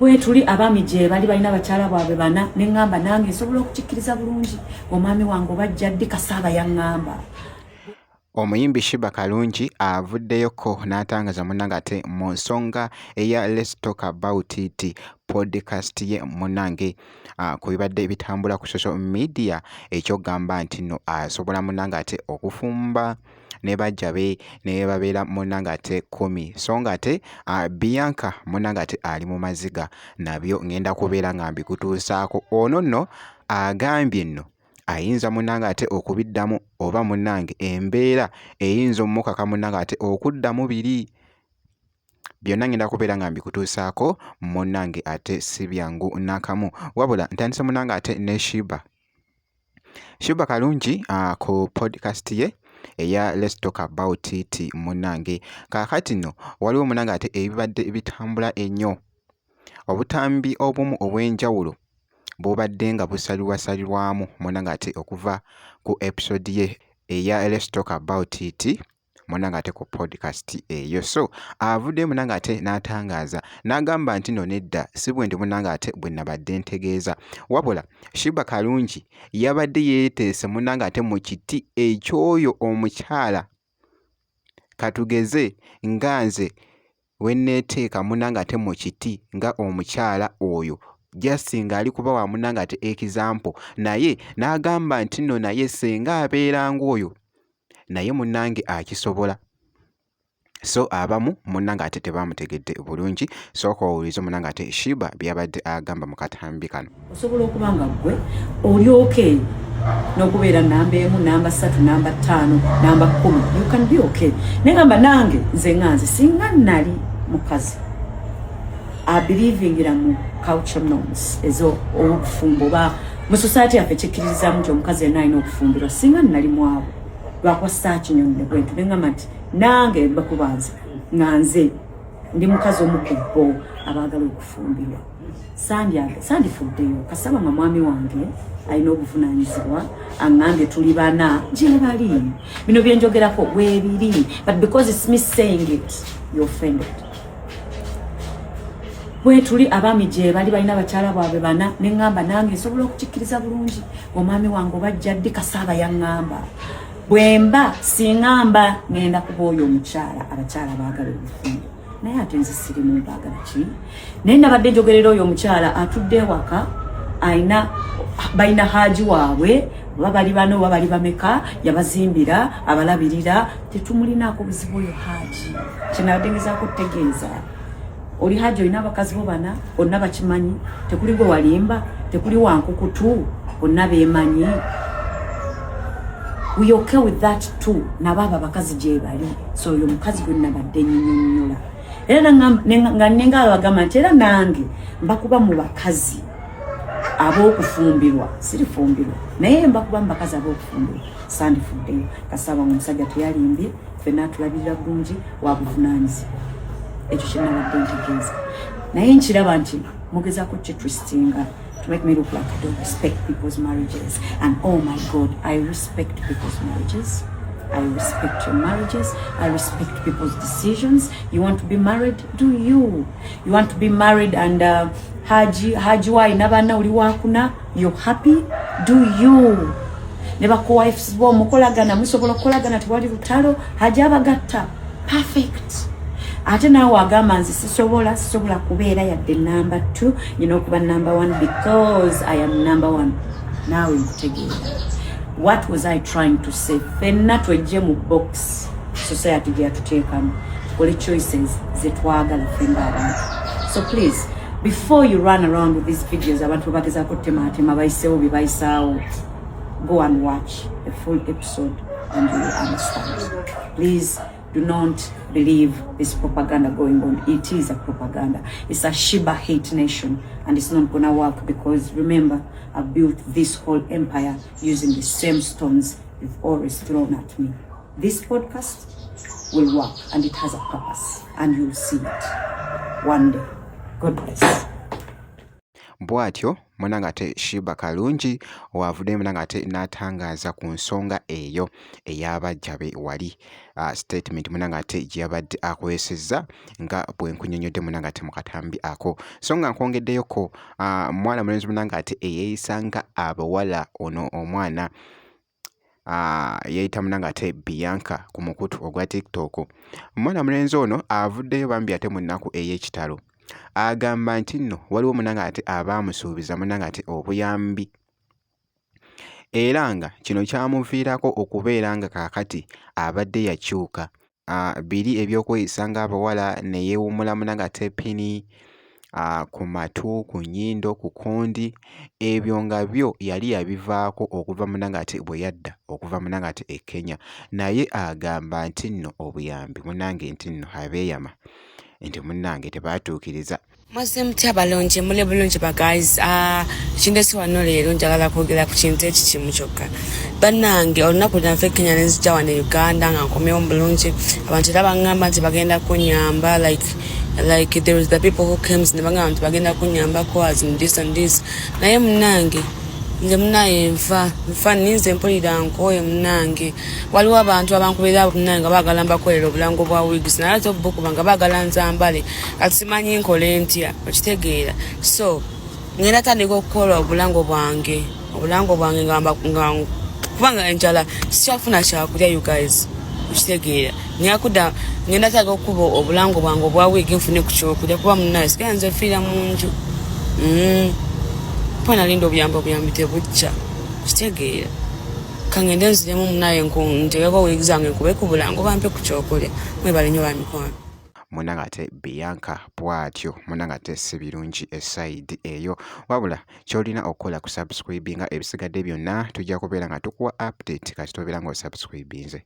Bwetuli abaami gye bali balina abakyala bwabwe bana, neŋŋamba nange nsobola okukikkiriza bulungi omwami wange oba jjaddi kasaaba yaŋŋamba. Omuyimbi Sheebah Karungi avuddeyoko n'atangaza munnange ate mu nsonga eya Let's Talk About It podcast ye munnange ku bibadde bitambula ku social media, eky'okugamba nti nno asobola munnange ate okufumba ne bajja be ne babeera munnange ate 10, so nga ate Bianca munnange ate ali mu maziga. Nabyo ngenda kubeera nga mbikutuusaako. Ono nno agambye nno ayinza munnange ate okubiddamu, oba munnange embeera eyinza ommukaka munnange ate okuddamu biri byonna. Ngenda kubeera nga mbikutuusaako munnange, ate si byangu n'akamu. Wabula ntandise munnange ate ne Sheebah, Sheebah Karungi ku podcast ye eya Let's Talk About It. Munnange, kaakati nno waliwo munnange ate ebibadde bitambula ennyo, obutambi obumu obw'enjawulo bubadde nga busalirwasalirwamu munnange ate okuva ku episode ye eya Let's Talk About It munnange ate ku podcast eyo. So avuddeyo munnange ate n'atangaaza n'agamba nti no nedda, si bwe ndi munnange ate bwe nabadde ntegeeza, wabula Sheebah Karungi yabadde yeeteese munnange ate mu kiti eky'oyo omukyala. Katugeze nga nze we nneeteeka munnange ate mu kiti nga omukyala oyo, just ng'ali kubawa munnange ate example, naye n'agamba nti nno naye singa abeera ng'oyo naye munnange akisobola. So abamu munnange ate tebamutegedde bulungi. Sooka owulirize munnange ate Sheebah byabadde agamba mu katambi kano. Osobola okuba nga ggwe oli okay n'okubeera namba 1, namba 3, namba 5, namba 10, you can be okay. Naye ngamba nange nze nga nze singa nali mukazi abelievingira mu culture norms ez'obufumbo, oba mu society yaffe kikkiririzaamu nti omukazi yenna alina okufumbirwa, singa nali mwabo, lwakuba saakinyonne bwentu, neŋŋamba nti nange bakuba nze nga nze ndi mukazi omu ku bo abaagala okufumbirwa, sandifuddeyo kasaba nga mwami wange alina obuvunaanyizibwa aŋŋambye tuli bana. Gye bali bino byenjogerako weebiri, but because it's me saying it, you offended. Bwe tuli abaami gye bali balina abakyala bwabwe bana, neŋŋamba nange nsobola okukikkiriza bulungi omwami wange oba jjaddi kasaaba yaŋŋamba bwe mba siŋŋamba ŋŋenda kuba oyo omukyala abakyala baagala obufumbo. Naye ate nze sirimu baagala ki, naye nabadde njogerera oyo omukyala atudde ewaka, ayina balina haaji waabwe, oba bali bano oba bali bameka, yabazimbira, abalabirira, tetumulinaako buzibu oyo haaji. Kyenabadde ngezaako okutegeeza, oli haaji olina abakazi bo bana, bonna bakimanyi, tekuli gwe walimba, tekuli wankukutu, bonna beemanyi. We okay with that too. Nabo abo abakazi gye bali. So oyo omukazi gwe nabadde nyinyonnyola, era nga nenga bagamba nti era nange mbakuba mu bakazi ab'okufumbirwa, sirifumbirwa, naye mbakuba mu bakazi ab'okufumbirwa, sandifuddeyo kasaba nga omusajja teyalimbye, ffenna atulabirira bulungi, wabuvunaanyizibwa. Ekyo kyenabadde ntegeeza, naye nkiraba nti mugezaako kitwistinga to make me look like I don't respect people's marriages. And oh my God, I respect people's marriages. I respect your marriages. I respect people's decisions. You want to be married? Do you? You want to be married and Haji Haji wa inabana uli wakuna, you're happy? Do you? Ne ba co-wives bo mukolagana, musobola okukolagana, tewali lutalo, Haji abagatta. Perfect. Ate naawe agamba nze sisobola kubeera yadde number 2, nyina okuba number 1 because I am number 1, naawe nkutegeera. What was I trying to say? Ffenna twejje mu box society gye yatuteekamu, tukole choices zetwagala ffe ng'abantu. So please, before you run around with these videos, abantu bagezaako tematema bayiseewo bye bayisaawo, go and watch the full episode and you will understand. Please do not believe this propaganda going on. It is a propaganda. It's a Sheebah hate nation and it's not gonna work, because remember, I've built this whole empire using the same stones you've always thrown at me. This podcast will work and it has a purpose and you'll see it one day. God bless. Bw'atyo munnange ate Sheebah Kalungi w'avuddeyo munnange ate n'atangaaza ku nsonga eyo ey'abaggya be wali statement munnange ate gye yabadde akozesezza nga bwe nkunnyonnyodde munnange ate mu katambi ako. So nga nkwongeddeyoko mwana mulenzi munnange ate eyeeyisa nga abawala, ono omwana yeeyita munnange ate Bianca ku mukutu ogwa TikTok. Omwana mulenzi ono avuddeyo bambi ate mu nnaku ey'ekitalo. Agamba nti nno waliwo munnange ate abaamusuubiza munnange ate obuyambi era nga kino kyamuviirako okubeera nga kaakati abadde yakyuka biri ebyokweyisa ng'abawala ne yeewummula munnange ate ppini ku matu, ku nnyindo, ku kkondi, ebyo nga byo yali yabivaako okuva munnange ate bwe yadda okuva munnange ate e Kenya. Naye agamba nti nno obuyambi munnange nti nno abeeyama nti munnange tebaatuukiriza. Mwazze mutya balongi, muli bulungi ba guys? Kindesi wano leero njagala kwogera ku kintu eki kimu kyokka. Bannange, olunaku lwanfe e Kenya nenzija wano e Uganda nga nkomyewo mu bulungi. Abantu era baŋŋamba nti bagenda kunyamba, like there is the people who came ne bagamba nti bagenda kunyambako as in this and this, naye munnange nze munaye nfa nfa, ninze mpulira nkooye munnange. Waliwo abantu abankubira munnange nga baagala mbakolera obulango bwa wigs, naye ate obukuba nga baagala nzambale. Kati simanyi nkole ntya, okitegeera? So ngenda tandika okukola obulango bwange nga kubanga enjala sikyafuna kyakulya, you guys, okitegeera? Ngenda ngenda tandika okukuba obulango bwange obwa wig nfune ku kyokulya, kuba munaye sigala nze nfiira mu nju. Kuba nalinda obuyambi, obuyambi tebujja, kitegeera? Kangende nziremu munaye ntegeko wig zange, nkube ku bulango bampe ku kyokulya. Mwebale nnyo bamikwano. Munnange ate Bianca bw'atyo munnange ate si birungi e side eyo, wabula ky'olina okukola ku subscribinga, ebisigadde byonna tujja kubeera nga tukuwa update. Kati tobeera ng'osubscribinze.